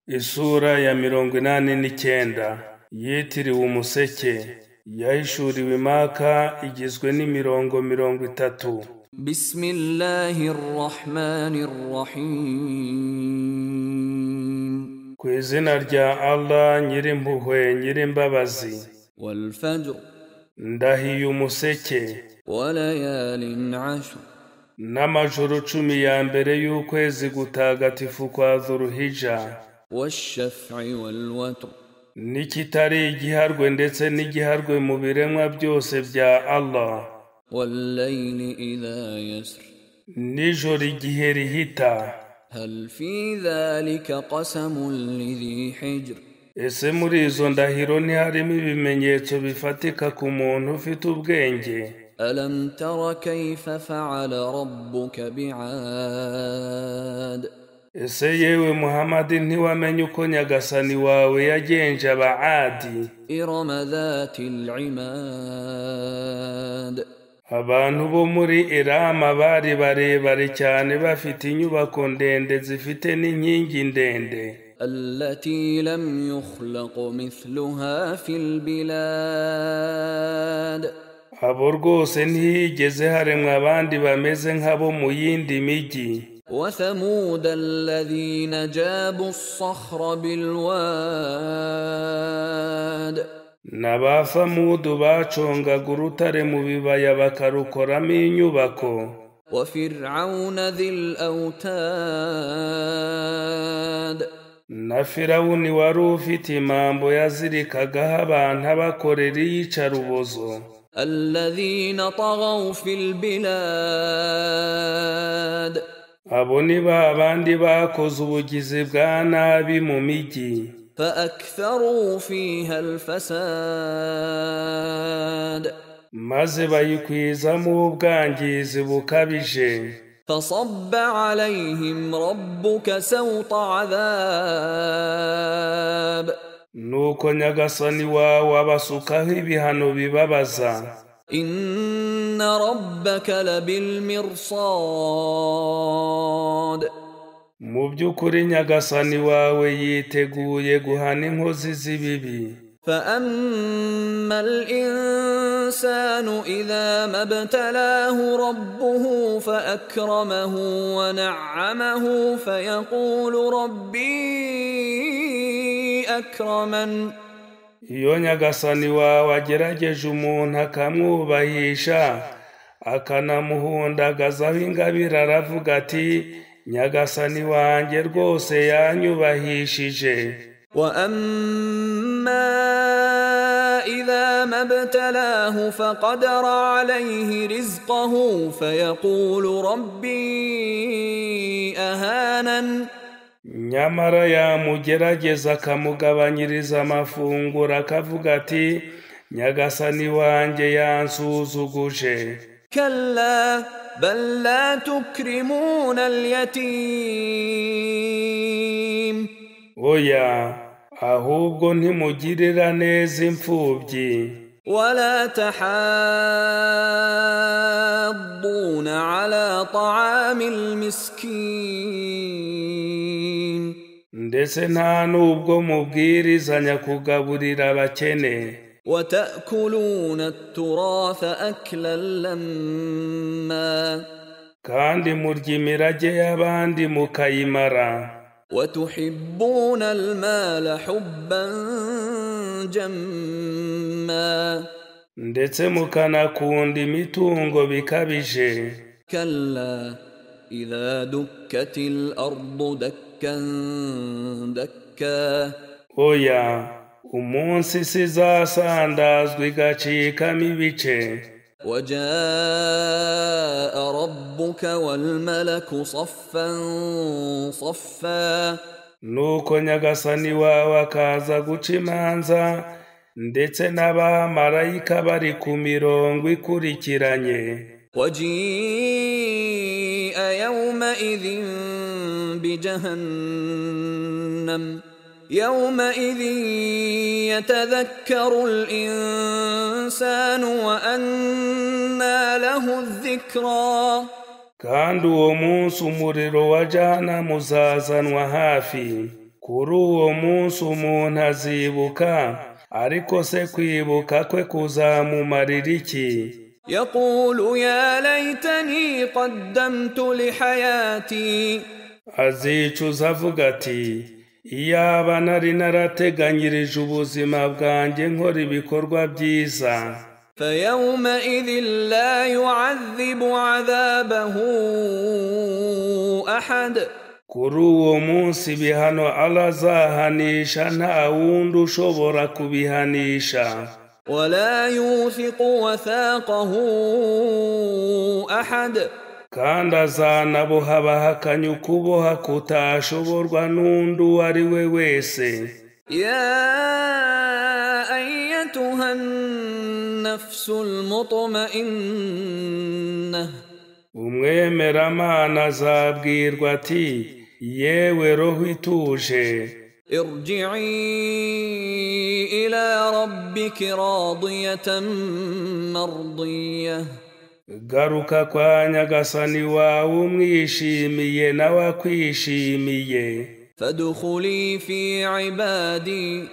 Isura ya 89 yitiriwe umuseke yahishuriwe Maka igizwe n'imirongo 30. Bismillahirrahmanirrahim. Ku izina rya Allah nyirimpuhwe nyirimbabazi. Wal fajr, ndahiye umuseke. Wa layalin ashr, n'amajoro 10 ya mbere y'ukwezi gutagatifu kwa Dhulhijja. Wash-shaf'i wal-watr, n'ikitari igiharwe ndetse n'igiharwe mu biremwa byose bya Allah. Wal-layli idha yasr, nijoro igihe rihita. Hal fi dhalika qasamun lidhi hijr, ese muri izo ndahiro ntiharimo ibimenyetso bifatika ku muntu ufite ubwenge? Alam tara kayfa fa'ala rabbuka bi'ad, ese yewe Muhammad ntiwamenye uko Nyagasani wawe yagenje Abaadi? Irama dhatil imad, abantu bo muri Irama bari barebare cyane, bafite inyubako ndende zifite n'inkingi ndende. Allati lam yukhlaq mithluha fil bilad, abo rwose ntihigeze haremwa abandi bameze nk'abo mu yindi mijyi. وثمود الذين جابوا الصخر بالواد, n'aba Thamudu bacongaga urutare mu bibaya bakarukoramo inyubako. وفرعون ذي الأوتاد, na Firawuni wari ufite imambo yazirikagaho abantu abakorera iyicarubozo. الذين طغوا في البلاد, abo ni ba bandi bakoze ubugizi bwa nabi mu mijyi. فأكثروا فيها الفساد, maze bayikwizamo ubwangizi bukabije. فصب عليهم ربك سوط عذاب, nuko Nyagasani wawe abasukaho ibihano bibabaza. إن ربك لبالمرصاد, mu by'ukuri Nyagasani wawe yiteguye guhana inkozi z'ibibi. فأما الإنسان إذا ما ابتلاه ربه فأكرمه ونعمه فيقول ربي أكرمن, iyo Nyagasani wawe agerageje umuntu akamwubahisha akanamuhundagazaho ingabire, aravuga ati Nyagasani wanjye rwose yanyubahishije. وأما إذا ما ابتلاه فقدر عليه رزقه فيقول ربي أهانن, nyamara yamugerageza akamugabanyiriza amafunguro akavuga ati Nyagasani wanjye yansuzuguje. كلا بل لا تكرمون اليتيم, oya ahubwo ntimugirira neza imfubyi. ولا تحاضون على طعام المسكين, ndetse nta nubwo mubwirizanya kugaburira abakene. وتأكلون التراث أكلا لما, kandi murya imirage y'abandi mukayimara. وتحبون المال حبا جما, ndetse mukanakunda imitungo bikabije. كلا إذا دكت الأرض دكا دكا, oya umunsi isi izasandazwa igacikamo ibice. وجاء ربك والملك صفا صفا, nuko Nyagasani wawe akaza guca imanza ndetse n'abamarayika bari ku mirongo ikurikiranye. وجيء يومئذ بجهنم يومئذ يتذكر الإنسان وأنى له الذكرى, kandi uwo munsi umuriro wa Jahanamu uzazanwa hafi. Kuri uwo munsi umuntu azibuka, ariko se kwibuka kwe kuzamumarira iki? يقول يا ليتني قدمت لحياتي. Azicuza avuga ati iyaba nari narateganyirije ubuzima bwanjye nkora ibikorwa byiza. فيومئذ لا يعذب عذابه أحد. Kuri uwo munsi ibihano Allah azahanisha nta wundi ushobora kubihanisha. ولا يوثق وثاقه أحد. Kandi azanaboha abahakanye ukuboha kutashoborwa n'undi uwo ari we wese. يا أيتها النفس المطمئنة. Umwemeramana azabwirwa ati yewe roho ituje, ارجعي إلى ربك راضية مرضية. Garuka kwa Nyagasani wawe umwishimiye nawe akwishimiye. فادخلي في عبادي.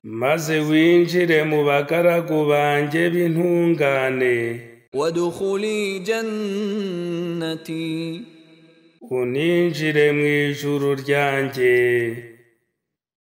Maze winjire mu bagaragu banjye b'intungane. وادخلي جنتي. Uninjire mu ijuru ryanjye.